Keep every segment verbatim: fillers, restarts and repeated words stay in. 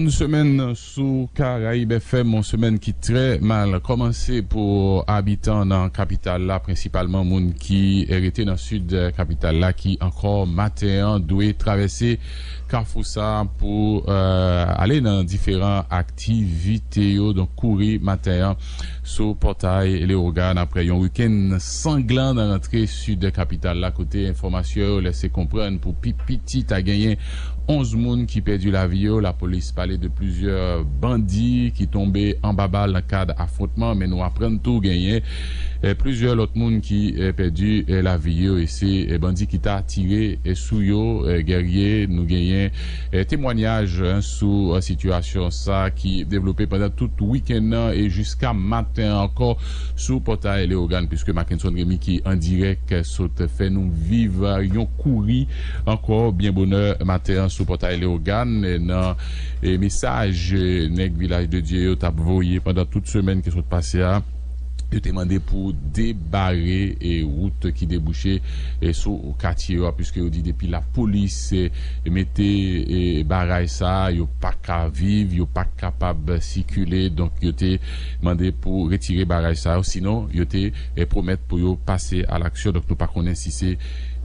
Yon semèn sou Karayib F M, yon semèn ki trè mal kòmanse pou abitan nan kapital la, prensipalman moun ki rete nan sid kapital la, ki ankò maten an dwe travèse kafou sa pou, euh, ale nan diferan aktivite yo, donk kouri maten an sou pòtay Leyogàn apre yon wikenn sanglan nan rantre sid kapital la, kote enfòmasyon yo lese konprann pou pi piti ta genyen onz moun ki pèdi lavi yo. Lapolis pale de plizyè bandi ki tonbe anba bal nan kad afwontman, men nou aprann tou genyen, eh, plizyè lòt moun ki, eh, pèdi, eh, lavi yo, e se, eh, bandi ki ta tire, eh, sou yo, eh, Guerrier. Nou genyen, eh, temwanyaj, eh, sou, eh, sitiyasyon sa ki devlope pandan tout wikenn nan e jiska maten ankò sou pòtay Leyogàn, piske Mackenson Remy ki an dirèk sot fè nou viv yon kouri ankò byen bonè maten an sou pòtay Leyogàn. Nan, eh, mesaj, eh, nèg Vilaj de Dye yo t ap voye pandan tout semèn ki sot pase a, yo te mande pou debare, eh, wout ki debouche, eh, sou katye yo a, piske yo di depi lapolis, eh, mete, eh, baraj sa a, yo pa ka viv, yo pa kapab sikile. Donk, yo te mande pou retire baraj sa yo, sinon, yo te, eh, pwomèt pou yo pase a laksyon. Donk, nou pa konnen si se,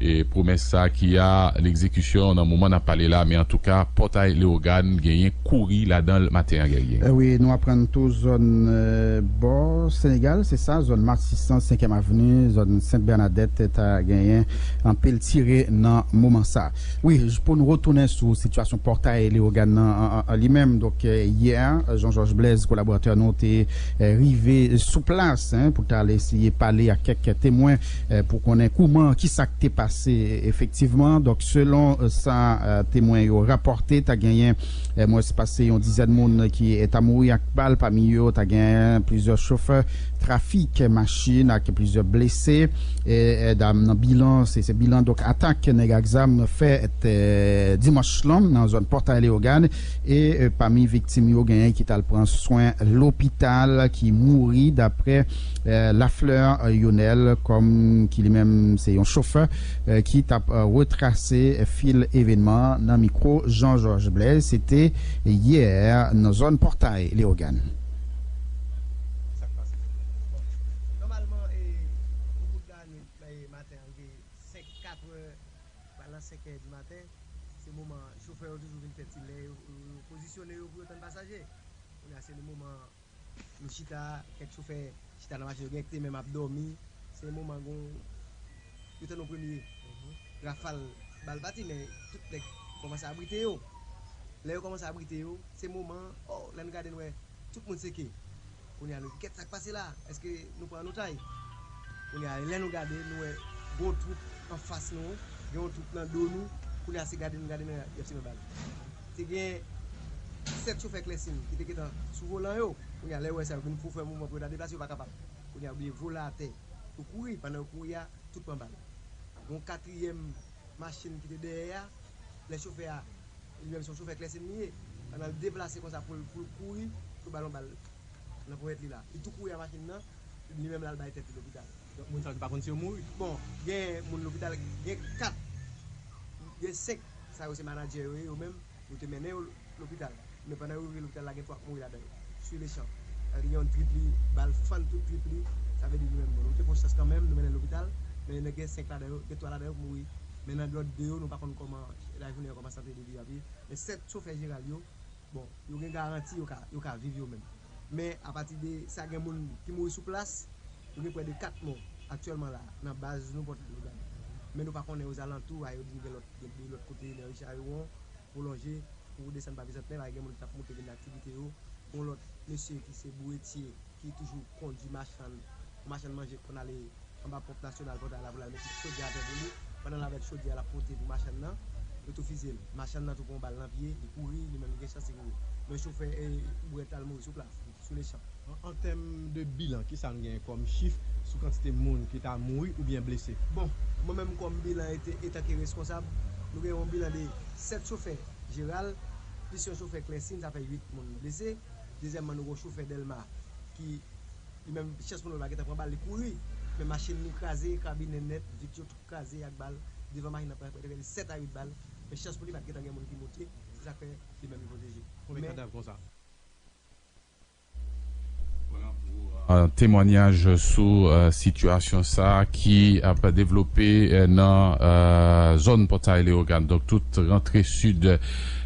eh, pwomès sa ki a legzekisyon nan moman n ap pale la, men antouka, pòtay Leyogàn genyen kouri ladan l maten an, Guerrier. Eh wi, nou aprann tou zòn, eh, bò Senegal, se sa, zòn Matisan, Senkyèm Avni, zòn Sent Bènadèt, ta genyen anpil tire nan moman sa. Wi, j-, pou nou retounen sou sitiyasyon pòtay Leyogàn nan an, an, an li menm, donk, eh, yè, Jean Georges Blaise, kolaboratè nou, te, eh, rive sou plas, en, pou ta al eseye pale ak kèk temwen, eh, pou konnen kouman, ki sa k te pase efektivman. Donk, selon, eh, sa, eh, temwen yo rapòte, ta genyen, eh, mwens pase yon dizèn moun ki, eh, ta mouri ak bal, pami yo, ta genyen plizyè chofè trafik machin ak plizyè blese. E, e, nan bilan, se, se bilan, donk, atak nèg ak zam fèt, e, dimanch lan nan zòn Pòtay Leyogàn. E, e, pami viktim yo, genyen ki t al pran swen lopital, ki mouri, daprè, e, Lafleur, e, Yonel, kòm ki li menm se yon chofè, e, ki t ap, e, retrase fil evènman nan mikwo Jean Georges Blaise. Se te yè nan zòn Pòtay Leyogàn. Nòmalman, e, yon kout lannuit, e, maten an, rive senk, katrè, pral nan senkè di maten, se moman chofè yo toujou vin fè ti lè yo, yo, yo pozisyone yo pou yo tann pasaje. Kounye a, se le moman nou chita, kèk chofè chita nan machin yo, gen ki te menm ap dòmi. Se moman gon, yo tann yon premye rafal bal pati, men tout nèg kòmanse abrite yo. Lè yo kòmanse abrite yo, se moman, o, lè n gade, n wè tout moun seke. Kounye a, nou di, "Kèt, sa k pase la? Èske nou pran an otay?" Kounye a, lè nou gade, nou wè gon twoup anfas nou, gen yon twoup nan do nou. Kounye a, se gade n gade, n wè y ap simen bal. Te gen sèt chofè Klèsin ki te gentan sou volan yo. Kounye a, lè yo wè sa, yo vin pou fè mouvman pou yo ta deplase, yo pa kapab. Kounye a, yo oblije vole atè pou kouri. Pandan yo kouri a, tout pran bal. Gon katriyèm machin ki te dèyè a, lè chofè a, li menm se yon chofè Klèsin li ye, pandan l deplase konsa pou l, pou l kouri, yo ba l yon bal nan ponyèt li la. Li tou kouri a machin nan, li menm l al bay tèt li lopital. Donk, moun sa yo te pa konn si yo mouri. Bon, gen moun lopital, gen kat, gen senk, sa yo se manadjè yo ye, yo menm, nou te mennen yo lopital. Men pandan yo rive lopital la, gen twa k mouri ladan yo. Sou lechan. Sa vle di gen yon trip li, bal fann tout trip li. Sa vle di nou menm, bon, nou te pran chans kanmenm, nou mennen l lopital. Men gen senk ladan yo, gen twa ladan yo k mouri. Men nan lòt de yo, nou pa konn kòman lajounen an, kòman sante de li ap ye. Men sèt chofè jeral yo, bon, yo gen garanti yo ka, yo ka viv yo menm. Men apati de sa, gen moun ki mouri sou plas, nou gen prè de kat mò aktyèlman la, nan baz nou Pòtay Leyogàn. Men nou pa konnen ozalantou, a yo di gen lòt, gen de lòt kote, nan ri Charewon, pwolonje, pou desann pa Bizantnè, paske gen moun ki t ap moute vin nan aktivite yo. Gon lòt mesye ki se bouretye, ki toujou kondui machann, yon machann manje k konn ale anba ponp nasyonal Pòtay la pou l al mete chodyè atè pou li. Pandan l avèk chodyè a l ap pote pou machann nan, yo tou fize l. Machann nan tou pran bal nan pye, li kouri, li menm li gen chans li mouri. Men chofè, e, bourèt la, l mouri sou plas, sou lechan. An, an tèm de bilan, kisa n genyen kòm chif sou kantite moun ki ta mouri oubyen blese? Bon, mwen menm kòm bilan ete-, etanke reskonsab, nou gen yon bilan de sèt chofè jeral, plis yon chofè Klèsin, sa fè uit moun blese. Dezyèmman, nou gen yon chofè Dèlma ki, li menm, chans pou nou, li pa gentan pran bal, li kouri. Men machin li kraze, kabinè nèt, vit yo tout kraze ak bal. Devan machin nan pran prèske sèt a uit bal. Men chans pou li, pa t gentan gen moun ki moute. Se sa k fè li menm li pwoteje. Konbyen kadav konsa? Temwanyaj sou sitiyasyon sa ki ap devlope nan zòn Pòtay Leyogàn. Donk, tout rantre sid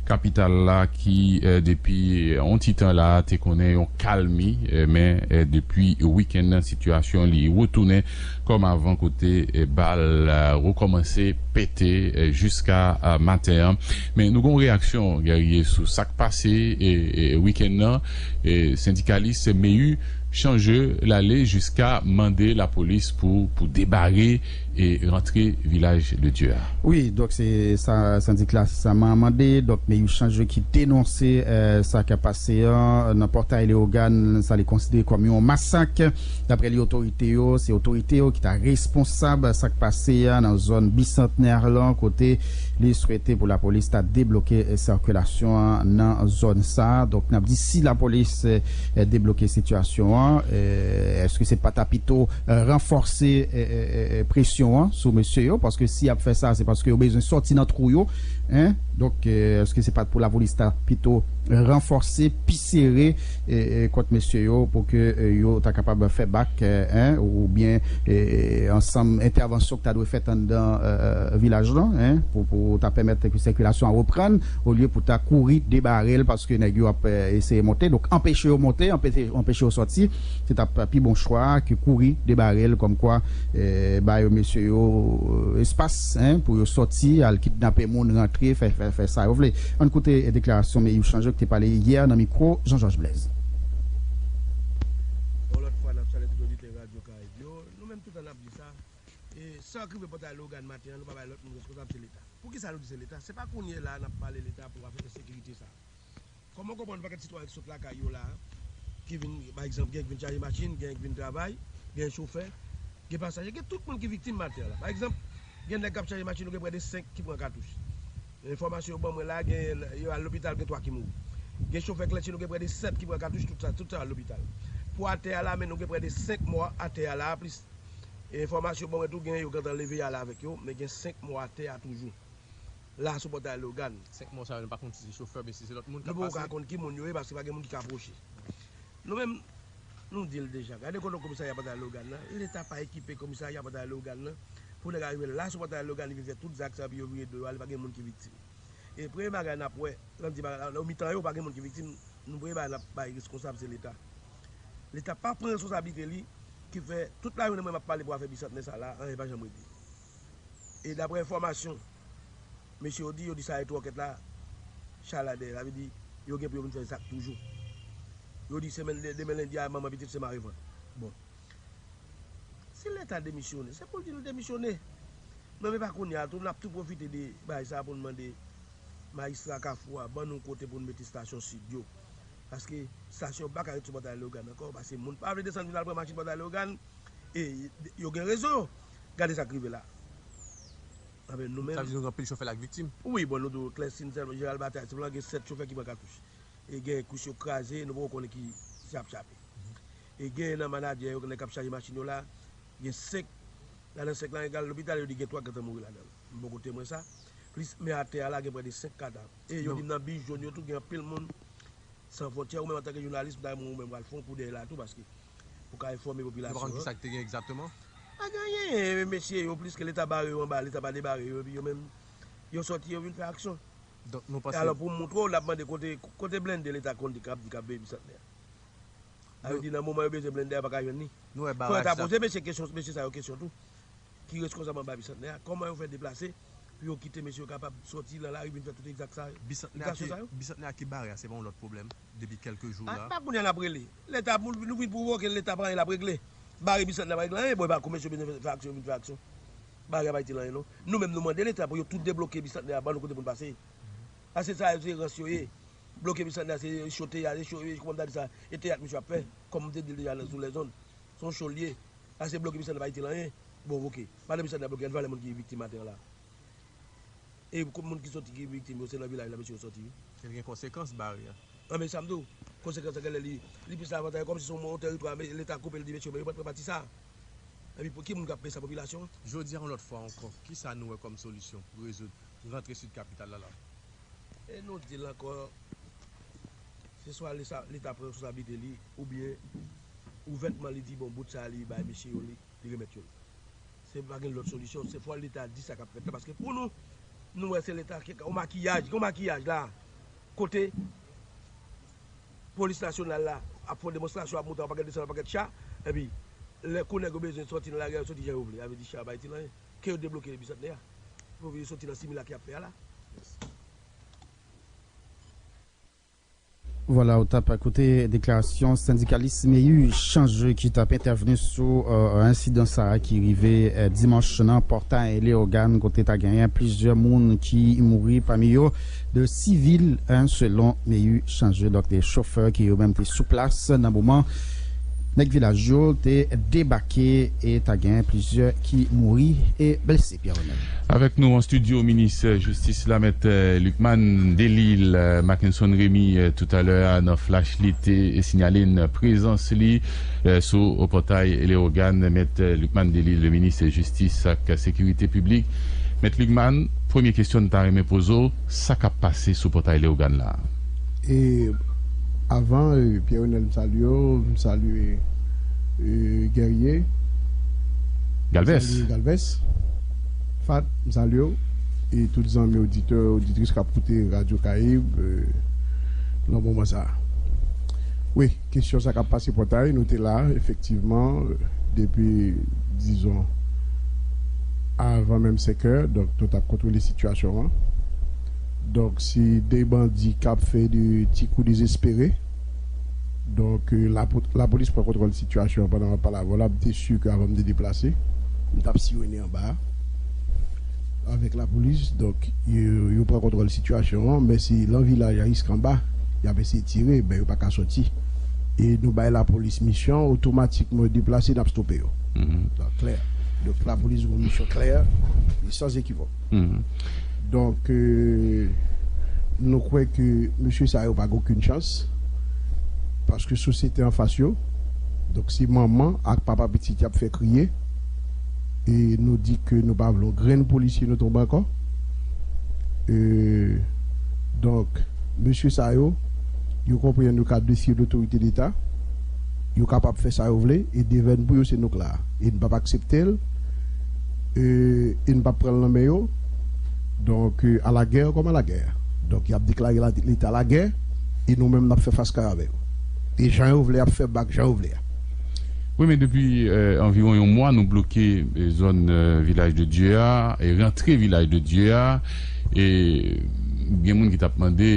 kapital la ki depi yon ti tan la te konnen yon kalmi, men depi wikenn nan sitiyasyon li retounen kòm avan kote bal rekòmanse pete jiska maten an. Men nou gen yon reyaksyon, Guerrier, sou sa k pase wikenn nan. Sendikalis Meyu chanje l ale jiska mande lapolis pou pou debare e rantre Vilaj de Dye a. Wi, donk se sa sendikalis sa mande. Donk Meyu chanje ki denonse sa k ap pase an nan Pòtay Leyogàn, sa li konsidere kòm yon masak. Daprè li, otorite yo, se otorite yo ki ta responsab sa k pase a nan zòn Bisantnè lan, kote li swete pou lapolis ta debloke sikilasyon an nan zòn sa. Donk n ap di, si lapolis debloke sitiyasyon an, èske se pa ta pito ranfòse presyon an sou mesye yo? Paske si y ap fè sa, se paske yo bezwen sòti nan twou yo. Donk, èske se pa pou lapolis ta pito ranfòse, pi sere kont mesye yo pou ke yo ta kapab fè bak, oubyen ansanm entèvansyon ki ta dwe fèt anndan vilaj lan, pou pou ta pèmèt ke sikilasyon an reprann, olye pou ta kouri debare l, paske nèg yo ap eseye monte. Donk anpeche yo monte, anpeche anpeche yo sòti, se t ap pi bon chwa ke kouri debare l, kòmkwa ba yo mesye yo espas pou yo sòti, al kidnape moun, rantre, fè fè fè sa yo vle. Ann koute deklarasyon Meyu Chanje ki te pale yè nan mikwo Jean Georges Blaise. Yon lòt fwa n ap salye tout oditè Radyo Karayib yo. Nou menm, toutan n ap di sa, e sa k rive Pòtay Leyogàn maten an, nou pa bay lòt moun responsab, se Leta. Poukisa nou di se Leta? Se pa kounye la n ap pale Leta pou afè ensekirite sa. Kòman w konprann yon pakèt sitwayen ki sot lakay yo la, ki vin, pa egzanp, gen k vin chaje machin, gen k vin travay, gen chofè, gen pasaje, gen tout moun ki viktim maten an la. Pa egzanp, gen nèg k ap chaje machin, nou gen prè de senk ki pran katouch. Enfòmasyon yo ban mwen la, gen yo al lopital, gen twa ki mouri. Gen chofè klèche, nou gen prè de sèt ki pran katouch, tout sa, tout sa al lopital. Pou atè a la, men nou gen prè de senk mò atè a la, plis enfòmasyon ban mwen tou, gen yo gentan leve y ale avèk yo, men gen senk mò atè a toujou. La sou Pòtay Leyogàn. Senk mò sa yo, nou pa konn si se chofè oubyen si se lòt moun k ap pase. Nou poko ka konn ki moun yo ye, paske pa gen moun ki ka pwoche. Nou menm, nou di l deja. Gade kote komisarya Pòtay Leyogàn nan. Leta pa ekipe komisarya Pòtay Leyogàn nan pou nèg a rive la sou Pòtay Leyogàn, li vin fè tout zak sa, epi yo vire do yo ale, pa gen moun ki viktim. E premye bagay n ap wè, lè m di bagay la, nan mitan yo, pa gen moun ki viktim, nou premye bagay n ap bay responsab, se Leta. Leta pa pran responsablite li, ki fè tout lajounen mwen m ap pale pou afè Bisantnè sa la, anyen pa janm regle. E daprè enfòmasyon mesye yo di, yo di sa e twòkèt la chalade, sa vle di yo gen pou yo vin fè zak toujou. Yo di semèn, demen lendi a, manman pitit se mare vant. Bon. Si Leta demisyone, se pou l di l demisyone. Non, men pa kounye a tou, n ap tou pwofite de bagay sa a pou n mande majistra Kafou a, ban nou kote pou n mete estasyon sid yo. Paske estasyon yo pa ka ret sou Pòtay Leyogàn ankò, paske moun pa vle desann vin al pran machin Pòtay Leyogàn, e yo gen rezon yo. Gade sa k rive la. Anben, nou menm. Sa vle di nou gen anpil chofè la k viktim? Wi, bon, nou di w, Clestin sèlman, Jeral Batay, sèlman gen sèt chofè ki pran katouch. E gen kwis yo kraze, nou poko konnen ki sa ap chape. E gen nan manadjè yo, nèg k ap chaje machin yo la, gen senk. Ladan senk la, egal lopital, yo di gen twa k gentan mouri ladan l. M poko temwen sa. Plis, men atè a la, gen prè de senk kadav. E yo di m nan bis jòn yo tou, gen anpil moun. San Fwontyè, ou menm antanke jounalis, m ta renmen ou menm pral fè yon kou dèyè la tou, paske pou ka enfòme popilasyon an. Nou pa konn kisa ki te gen egzakteman? Pa gen anyen, mesye yo, plis ke Leta bare yo anba, Leta pa debare yo, epi yo menm, yo sòti, yo vin fè aksyon. Donk, nou panse. E alò, pou m montre w, n ap mande kote, kote blende Leta konn di k ap, di k ap veye Bisantnè a. Sa vle di, nan moman yo bezwen blende a, yo pa ka jwenn li. Nou wè baraj sa. Fò yo ta poze mesye kesyon, mesye sa yo kesyon tou. Ki reskonsab anba Bisantnè a? Kòman yo fè deplase pou yo kite mesye yo kapab sòti nan lari vin fè tout egzak sa yo? Bisantnè a ki, Bisantnè a ki bare a, se pa yon lòt pwoblèm depi kèlke jou la. Pa kounye a n ap rele. Leta, nou vin pwovoke l, Leta pa anyen l ap regle. Bare Bisantnè a pa regle anyen, bon, e pa kou mesye yo bezwen fè aksyon, yo vin fè aksyon. Bare a pa itil anyen non. Nou menm nou mande Leta pou yo tou debloke Bisantnè a, ban nou kote pou n pase. Paske sa yo se rans yo ye. Bloke Bisantnè a se cho teyat, e cho, e kòman m ta di sa, e teyat misye ap fè, kòm m te di l deja nan, sou lèzonn. Se yon cho l ye. Paske bloke Bisantnè a pa itil anyen. Bon, oke. Pandan Bisantnè a bloke, ann valè moun ki viktim atè a la. E moun ki sòti ki viktim yo, se nan vilaj la mesye yo sòti wi. Li gen konsekans bare a. Anben sa m di w, konsekans la genlè li, li plis avantaj, kòmsi se yon, yon tèritwa, men Leta koupe l, di mesye yo, men yo pa t pran pati sa. Epi pou ki moun k ap peye sa, popilasyon an? Jodi a, yon lòt fwa ankò, kisa nou wè kòm solisyon pou rezoud rantre sid kapital la la? E nou di l ankò, Se swa Leta, Leta pran responsablite li, oubyen ouvètman li di, bon, bout sa li bay mesye yo, li, li remèt yo l. Se pa gen lòt solisyon, se fò Leta di sa k ap fèt la, paske pou nou, nou wè se Leta ki, yon makiyaj, yon makiyaj la, kote polis nasyonal la ap fè yon demonstrasyon, ap monte yon pakèt desann yon pakèt cha, epi lè kou nèg yo bezwen sòti nan lari a, yo sòti jan yo vle, sa vle di cha pa itil anyen. Ke yo debloke Bisantnè a, pou yo sòti nan simila ke y ap fè a la. Vwala, ou t ap koute deklarasyon sendikalis Meyu Chanje ki t ap entèvni sou ensidan sa a ki rive dimanch nan Pòtay Leyogàn, kote ta genyen plizyè moun ki mouri, pami yo de sivil, selon Meyu Chanje. Donk, de chofè ki yo menm te sou plas nan moman nèg vilaj yo te debake e ta genyen plizyè ki mouri e blese. Pierre Renel. Avèk nou an estidyo, minis jistis la, mèt Lucmane Delille, Mackenson Remy toutalè a nan flash li te siyale n prezans li sou pòtay Leyogàn. Mèt Lucmane Delille, minis jistis ak sekirite piblik. Mèt Lucmane, premye kesyon n ta renmen poze w, sa k ap pase sou pòtay Leyogàn la? E avan, Pierre Renel, m salye w, m salye Guerrier, Galvez. Galvez, Fat, m salye w, e tout zanmi oditè, oditris k ap koute Radyo Karayib nan moman sa a. Wi, kesyon sa k ap pase pòtay, nou te la, efektivman, depi, dizon, avan menm senkè, donk nou t ap kontwole sitiyasyon an. Donk, se de bandi k ap fè de ti kou dezespere. Donk, lapolis pran kontwòl sitiyasyon an pandan m ap pale avè w la. M te si ke avan m te deplase, m t ap siyone anba a avèk lapolis. Donk, yo pran kontwòl sitiyasyon an, men se nan vilaj a jiska anba y ap eseye tire, men yo pa ka sòti. E nou bay lapolis misyon, otomatikman yo deplase, n ap stope yo. Donk, klè. Donk, lapolis gen yon misyon klè e san ekivòk. Donk, nou kwè ke mesye sa yo pa gen okenn chans, paske sosyete anfas yo, donk se manman ak papa pitit y ap fè kriye, e nou di ke nou pa vle yon grenn polisye nou tonbe ankò. Donk, mesye sa yo, yo konprann yo ka defye lotorite deta, yo kapab fè sa yo vle, e devèn pou yo se nou k la a. E n p ap aksepte l, e n p ap pran l nan men yo. Donk, à la guerre comme à la guerre. Donk, y ap deklare leta lagè, e nou menm n ap fè fas kare avè yo. E jan yo vle y ap fè bak jan yo vle a. Wi, men depi anviwon yon mwa, nou bloke zòn Vilaj de Dye a, e rantre Vilaj de Dye a, e gen moun ki t ap mande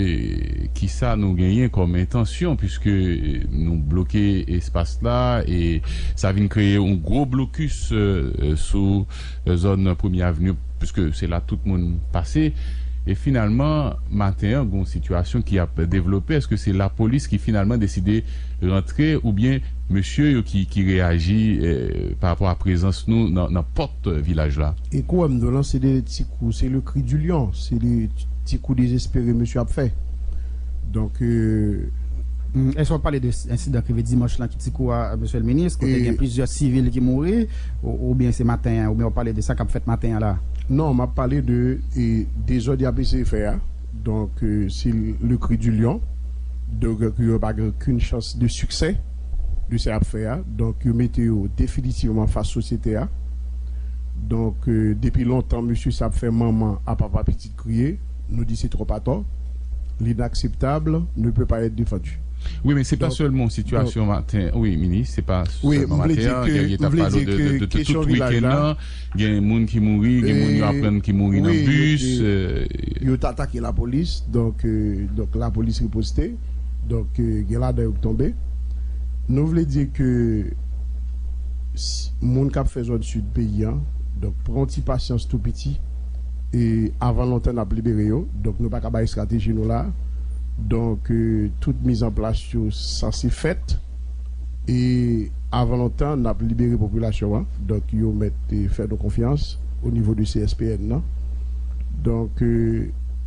kisa nou genyen kòm entansyon, piske nou bloke espas la, e sa vin kreye yon gwo blokis sou zòn Premye Avni, piske se la tout moun pase. E finalman, maten an, gen yon sitiyasyon ki ap devlope. Èske se lapolis ki finalman deside rantre oubyen mesye yo ki, ki reyaji pa rapò a prezans nou nan, nan pòt vilaj la? E kou wè m di w lan, se de ti kou, se le cri du lion, se de ti kou dezespere mesye ap fè. Donk, Èske w ap pale de ensidan ki rive dimanch lan ki ti kou a, mesye le minis, kote gen plizyè sivil ki mouri, oubyen se maten an, oubyen w ap pale de sa k ap fèt maten an la? Non, m ap pale de dezòd y ap eseye fè a. Donk, se le cri du lion. Donk, yo pa gen okenn chans de siksè de sa y ap fè a. Donk, yo mete yo definitivman fas sosyete a. Donk, depi lontan, mesye sa ap fè manman a papa pitit kriye. Nou di se twòp atò. L'inakseptab ne pe pa èt defandi. Wi, men se pa sèlman yon sitiyasyon maten. Wi, minis, se pa sèlman maten an. Guerrier t ap pale w de, de, de tout wikenn nan. Gen moun ki mouri, gen moun yo aprann ki mouri nan bis. Yo t atake lapolis, donk, donk lapolis riposte. Donk, gen ladan yo k tonbe. Nou vle di ke moun k ap fè zòn sid peyi a, donk, pran yon ti pasyans tou piti. E avan lontan, n ap libere yo. Donk, nou pa ka bay estrateji nou la. Donk, tout mizanplas yo sanse fèt. E avan lontan, n ap libere popilasyon an. Donk, yo mèt fè nou konfyans o nivo de C S P N nan. Donk,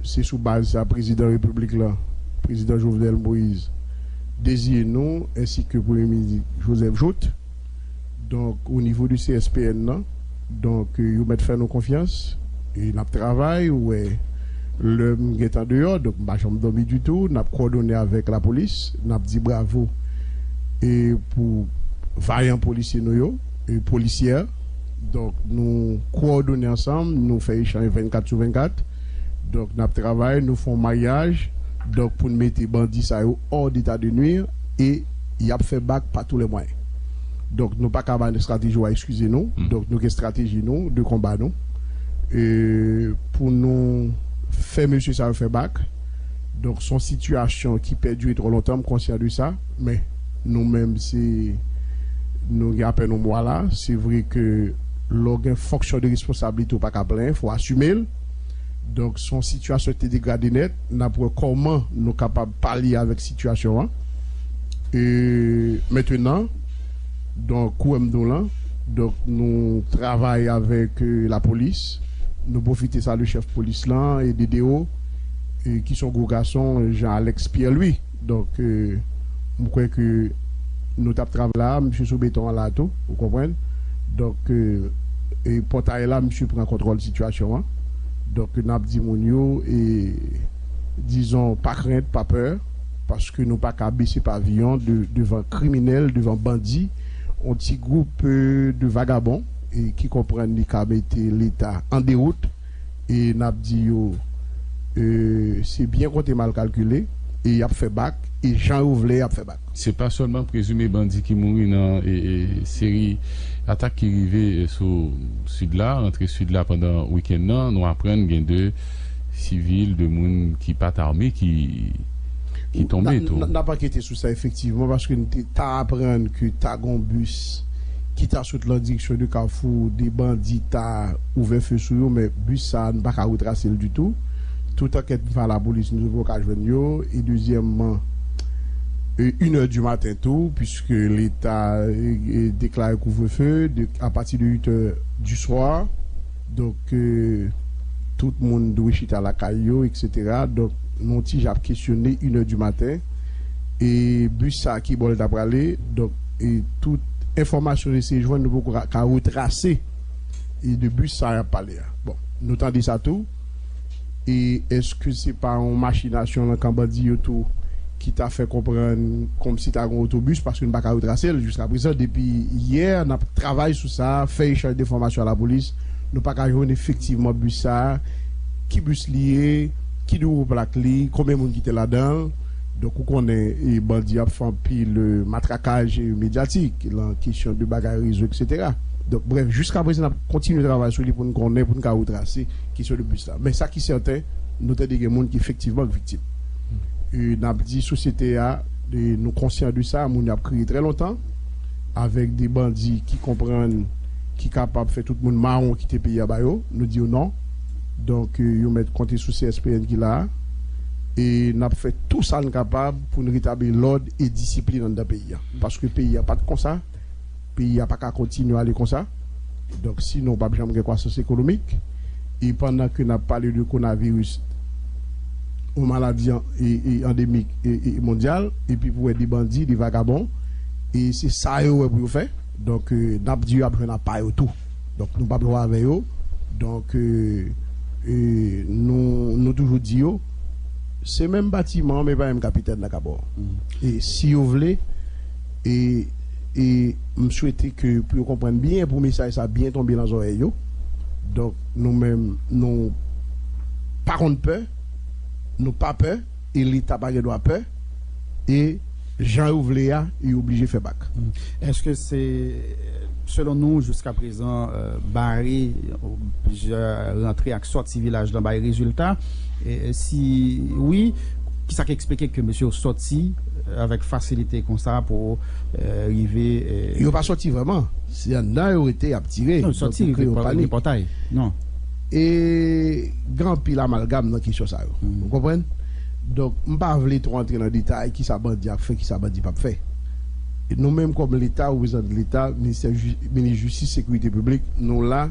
se sou baz sa prezidan repiblik la, prezidan Jovenel Moïse, deziye nou, ensi ke premye minis Joseph Jouthe. Donk, o nivo de C S P N nan, donk, yo mèt fè nou konfyans, e n ap travay, ou wè, Lè m gentan deyò, donk m pa janm dòmi ditou. N ap kowòdone avèk lapolis, n ap di bravo e pou vayan polisye nou yo, e polisyè. Donk nou kowòdone ansanm, nou fè echanj vennkat sou vennkat. Donk n ap travay, nou fè yon maryaj, donk pou n mete bandi sa yo hors d'état de nuire, e y ap fè bak pa tou lè mwayen. Donk nou pa ka ba estrateji w a eskize nou. Donk nou gen estrateji nou de konba nou, e pou nou fè mesye sa yo fè bak. Donk se yon sitiyasyon ki pèdire twò lontan, m konsyan de sa. Men nou menm se, nou gen apèn yon mwa la. Se vre ke lè w gen fonksyon de responsablite, ou pa ka plenyen, fò w asime l. Donk se yon sitiyasyon ki te degrade nèt. N ap wè kòman nou kapab palye avèk sitiyasyon an. E mentenan, donk kou wè m di w lan, donk nou travay avèk e, lapolis. Nou pwofite salye chèf polis lan e D D O, e ki se yon gwo gason, Jean Alex Pierre Louis. Donk e, m kwè ke nou t ap travay la, misye sou beton an la tou, ou konprann. Donk e, e pòtay la, misye pran kontwòl sitiyasyon an. Donk n ap di moun yo, e dizon, pa krent, pa pè, paske nou pa ka bese paviyon de, devan kriminèl, devan bandi, yon ti gwoup e, de vagabon, e ki konprann li ka mete Leta an dewout. E n ap di yo, e se byen konte, mal kalkile, e y ap fè bak, e jan yo vle y ap fè bak. Se pa sèlman prezime bandi ki mouri nan e, e, seri atak ki rive e, sou Sid la, rantre Sid la pandan wikenn nan. Nou aprann gen de sivil, de moun ki pa t ame ki, ki tonbe tou. N ap ankete sou sa efektivman, paske n te ta aprann ke ta gon bis ki ta sot lan direksyon de Kafou, de bandi ta ouvè fe sou yo, men bis sa a, n pa ka retrase l ditou. Tout ankèt n fè a lapolis, nou pa ka jwenn yo. E dezyèmman, e, inè di maten tou, piske Leta e, e, deklare kouvrefe de, apati de uit è di swa. Donk, e, tout moun dwe chita lakay yo, etsetera. Donk, nou ti jan ap kesyone inè di maten. E bis sa ki bò l ta prale. Donk, e tout enfòmasyon n eseye jwenn, nou poko ka, ka retrase e de bis sa y ap pale a. Bon, nou tande sa tou. E èske se pa yon machinasyon nan kan bandi yo tou ki ta fè konprann kòmsi ta gen otobis, paske n pa ka retrase l jiskaprezan. Depi yè, n ap travay sou sa, fè echanj de enfòmasyon a lapolis. Nou pa ka jwenn efektivman bis sa a, ki bis li ye, ki nimewo plak li, konbyen moun ki te ladan l. Donk, ou konnen, e, bandi ap fè anpil, e, matrakaj, e, medyatik, lan kesyon de bagay rezo, etsetera. Donk, brèf, jiskaprezan, n ap kontinye travay sou li pou n konnen, pou n ka retrase kesyon de bis la. Men sa ki sèten, nou tande gen moun ki efektivman viktim. E, n ap di sosyete a, e, nou konsyan de sa, moun yo ap kriye trè lontan, avèk de bandi ki konprann, ki kapab fè tout moun mawon kite peyi a ba yo, nou di yo non. Donk, e, yo mèt konte sou C S P N ki la a. E n ap fè tou sa n kapab pou n retabli lòd e disiplin anndan peyi a. Paske peyi a pa t konsa. Peyi a pa ka kontinye ale konsa. Donk, sinon, p ap janm gen kwasans ekonomik. E pandan ke n ap pale de kowonaviris, yon maladi an-, e, e andemik e, e mondyal, epi pou wè de bandi, de vagabon, e se sa yo wè pou yo fè. Donk, e, n ap di yo ap jwenn apa yo tou. Donk, nou p ap jwe avè yo. Donk, e, e, nou, nou toujou di yo, se menm batiman, men pa menm kapitèn nan k ap bò. E si yo vle, e, e m swete ke pou yo konprann byen, pou mesaj sa byen tonbe nan zòrèy yo. Donk, nou menm, nou pa konn pè, nou pa pè, e Leta pa gen dwa pè, e jan yo vle a, yo oblije fè bak. Èske se, selon nou, jiska prezan, e, bare, e, plizyè rantre ak sòti vilaj lan bay rezilta? E, e si wi, kisa k eksplike ke mesye yo sòti, e, avèk fasilite konsa pou, e, rive, e, yo pa sòti vrèman. Se anndan yo rete, y ap tire. Non, yo sòti, rive pòtay. Non. E gen anpil amalgam nan kesyon sa yo. Ou konprann? Donk, m pa vle twò antre nan detay kisa bandi ap fè, kisa bandi p ap fè. E nou menm kòm Leta, reprezantan Leta, ministè ji-, minis jistis, sekirite piblik, nou la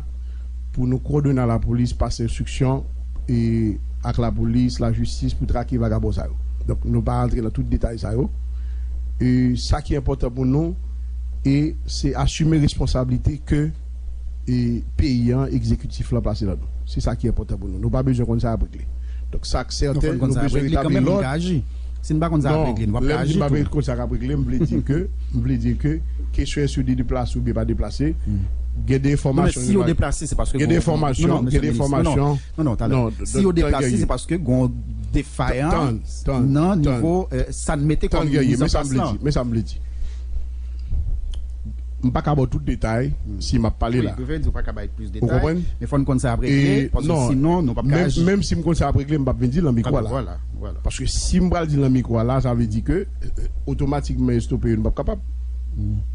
pou nou kowòdone a lapolis, pase enstriksyon e ak lapolis, lajistis pou trake vagabon sa yo. Donk, nou pa antre nan tout detay sa yo. E sa ki enpòtan pou nou, e se asime responsablite ke e peyi an, egzekitif lan plase lan nou. Se sa ki enpòtan pou nou. Nou pa bezwen konn sa y ap regle. Donk, sa k sèten, nou bezwen retabli lòd. Si n pa konn sa ap regle, nou p ap ka aji tou. Non, lè m di m p ap konn sa k ap regle, m vle di ke, m vle di ke, kesyon èske yo deplase oubyen pa deplase, gen de enfòmasyon. Non, men si yo deplase, se paske gen de enfòmasyon, gen de enfòmasyon. Non, non, talè. Si yo deplase, se paske gen defayans nan nivo, sa n mete kòm miz an plas lan. Men sa m vle di. M pa ka ba w tout detay si m ap pale la. Ou konprann? Men fò n konn sa ap regle, paske sinon, nou p ap ka aji. Menm si m konn sa ap regle, m p ap vin di l nan mikwo a la. Paske si m pral di l nan mikwo a la, sa vle di ke, otomatikman, estope yo, nou p ap kapab.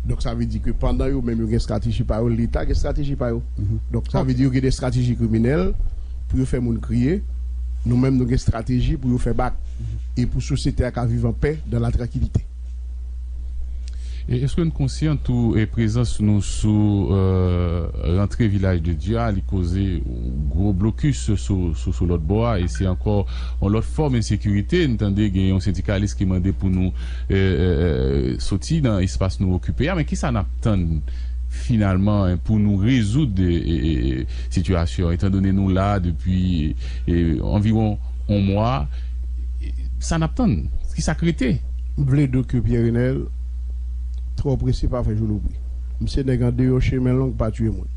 Donk, sa vle di ke pandan yo menm yo gen estrateji pa yo, Leta gen estrateji pa yo. Donk, sa vle di yo gen de estrateji kriminèl pou yo fè moun kriye. Nou menm, nou gen estrateji pou yo fè bak. E pou sosyete a ka viv an pè, dans la tranquillité. E èske n konsyan tou, e prezans nou sou, e, rantre Vilaj de Dye a, li koze gwo blokis sou, sou, sou lòt bò a, e se ankò yon lòt fòm ensekirite. N tande gen yon sendikalis ki mande pou nou, e, e, e, soti nan espas nou okipe a, men kisa n ap tann finalman, e, pou nou rezoud, e, e, e, sitiyasyon, etandone nou la depi, e, anviwon yon mwa, e, sa n ap tann? Kisa k rete? M vle di w ke Pierre Renel, twò prese pa fè jou louvri. M se nèg andeyò chemen long pa tiye moun.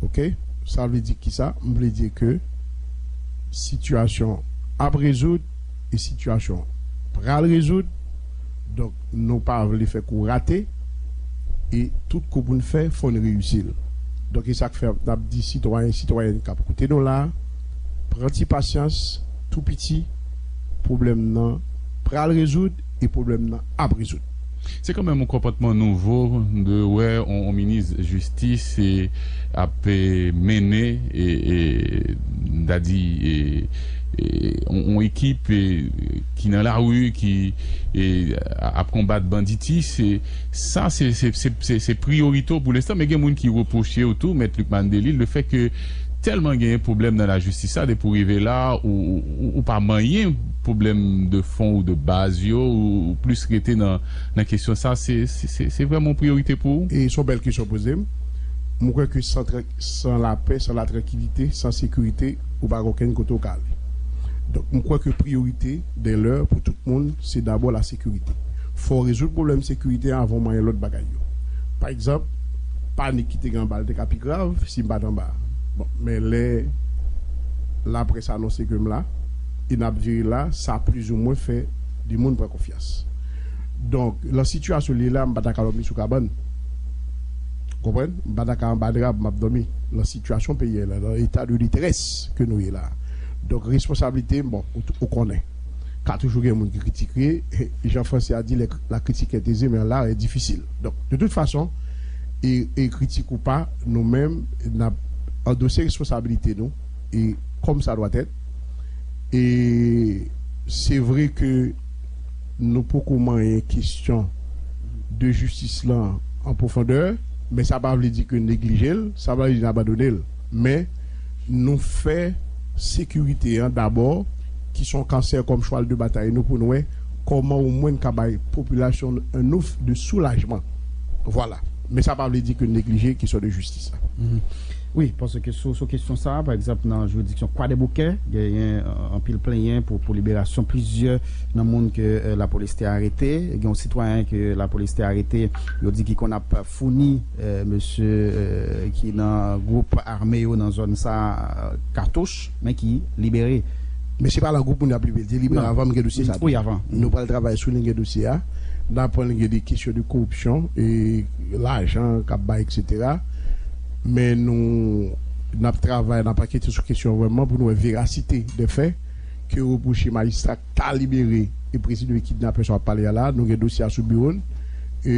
Oke? Sa vle di kisa? M vle di ke sitiyasyon ap rezoud e sitiyasyon pral rezoud. Donk, nou pa vle fè kou rate e tout kou pou n fè, fò n reyisi l. Donk, e sa k fè n ap di sitwayen, sitwayèn k ap koute nou la, pran ti pasyans, tou piti, pwoblèm nan pral rezoud e pwoblèm nan ap rezoud. Se kanmenm yon konpòtman nouvo de wè yon, yon minis jistis, e, ap, e, mennen, e, e, n ta di, e, e, yon, yon ekip, e, ki nan lari, ki, e, ap konbat banditis. E sa, se, se, se, se, se priyorite w pou lenstan, men gen moun ki repwoche w tou, Mèt Lucmane Delille, lefètke tèlman genyen pwoblèm nan lajistis la, depi w rive la, ou, ou, ou, ou pa manyen pwoblèm de fon ou de baz yo, ou, ou plis rete nan, nan kesyon sa, se, se, se, se vrèman yon priyorite pou ou? E se yon bèl kesyon w poze m. Mwen kwè ke san tran-, san lapè, san latrankilite, san sekirite, ou pa gen okenn kote w ka ale. Donk, mwen kwè ke priyorite, dè lè, pou tout moun, se dabò lasekirite. Fò w rezoud pwoblèm sekirite a avan w manyen lòt bagay yo. Pa egzanp, panik ki te gen anba l te ka pi grav si m pa t anba a. Bon, men lè laprès anonse ke m la, e n ap vire la, sa plizoumwen fè de moun pran konfyans. Donk, lan sitiyasyon li ye la, m pa ta ka dòmi sou kabann. Konprann? M pa ta ka anba dra pou m ap dòmi. Lan sitiyasyon peyi a la, lan eta de detrès ke nou ye la. Donk, responsablite, bon, ou, ou konnen. Ka toujou gen moun ki kritike. Jan franse a di, la critique est aisée, mais l'art est difficile. Donk, de tout fason, e, e kritik ou pa, nou menm, n ap andose responsablite nou, e comme ça doit être. E se vre ke nou poko manyen kesyon de jistis lan an pwofondè, men sa pa vle di ke n neglije l, sa pa vle di n abandone l. Men nou fè sekirite an dabò, ki se yon kansè kòm chwal de batay nou, pou n wè kòman omwen n ka bay popilasyon an ouf de soulajman. Vwala. Men sa pa vle di ke n neglije kesyon de jistis la. Wi, paske sou, sou kesyon sa a, pa egzanp, nan jiridiksyon Kwadèboukè, genyen, e, anpil plenyen pou, pou liberasyon plizyè nan moun ke, e, lapolis te arete. Gen yon sitwayen ke lapolis te arete, yo di ki konn ap founi, e, mesye, e, ki nan gwoup ame yo nan zòn sa a, e, katouch, men ki libere. Men se pa lan gwoup moun y ap libere, li libere avan, m gen dosye sa tou. Wi, avan. Nou pral travay sou li, gen dosye a. N aprann gen de kesyon de koripsyon, e lajan k ap bay, etsetera. Men nou, n ap travay, n ap ankete sou kesyon vrèman pou nou wè verasite de fè ke repwoche majistra k ta libere e prezime kidnapè sa w ap pale a la. Nou gen dosye a sou biwo n. E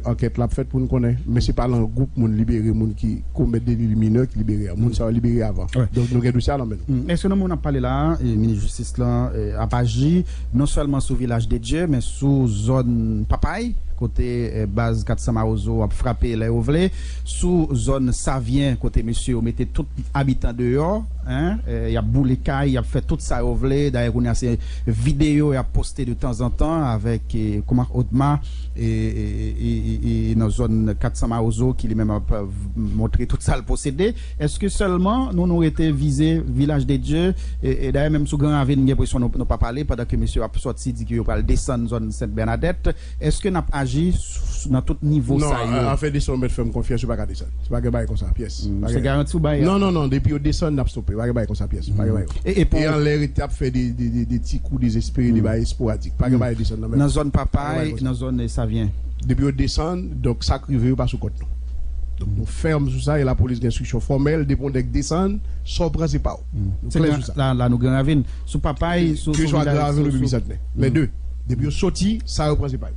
ankèt la ap fèt pou n konnen. Men se pa lan gwoup moun libere, moun ki komèt deli minè ki libere a. Moun sa yo libere avan. Donk nou gen dosye a nan men nou. Èske nan moman n ap pale la a, e, minis jistis lan, e, ap aji non sèlman sou Vilaj de Dye, men sou zòn Papay? kote eh, baz kat san Mawozo ap frape lè yo vle, sou zòn Savyen kote mesye yo mete tout abitan deyò, en, eh, y ap boule kay, y ap fè tout sa yo vle. Dayè kounye a se videyo y ap poste de tanzantan avèk eh, Komak Odma e, e, e, e, e nan zòn kat san Mawozo ki li menm ap eh, montre tout sa l posede. Èske sèlman nou nou rete vize Vilaj de Dye? E, e dayè menm sou Gran Ravin m gen enpresyon nou, nou pa pale pandan ke mesye yo ap sòti di ke yo pral desann zòn Sent Bènadèt. Èske n ap aji s- nan tout nivo Non, sa yo? Afè desann, ou mèt fè m konfyans, yo pa ka desann. Se pa gen bagay konsa, pyès. Pa Se gen- garanti ou bay? Non, non, non, depi yo desann, n ap stope. Pa gen bagay konsa, pyès. Pa gen bagay konsa. E, e pou E anlè rete ap fè de, de, de, de ti kou dezespere, de bagay esporadik. Pa gen bagay desann nan menm. Nan zòn Pa gen Papay, bagay konsa. Nan zòn eh, Savyen. Depi yo desann, donk sa k rive yo pa sou kont nou. Donk nou fèm sou sa e lapolis gen enstriksyon fòmèl, depi yon nèg desann, sa w pran se pa w. Nou Se klè gran- sou sa. La, la nou Gran Ravin. Sou Papay, sou Ke sou swa Vilaj- Gran Ravin sou- oubyen sou- Bisantnè. Lè de. Depi yo soti, sa yo pran se pa yo.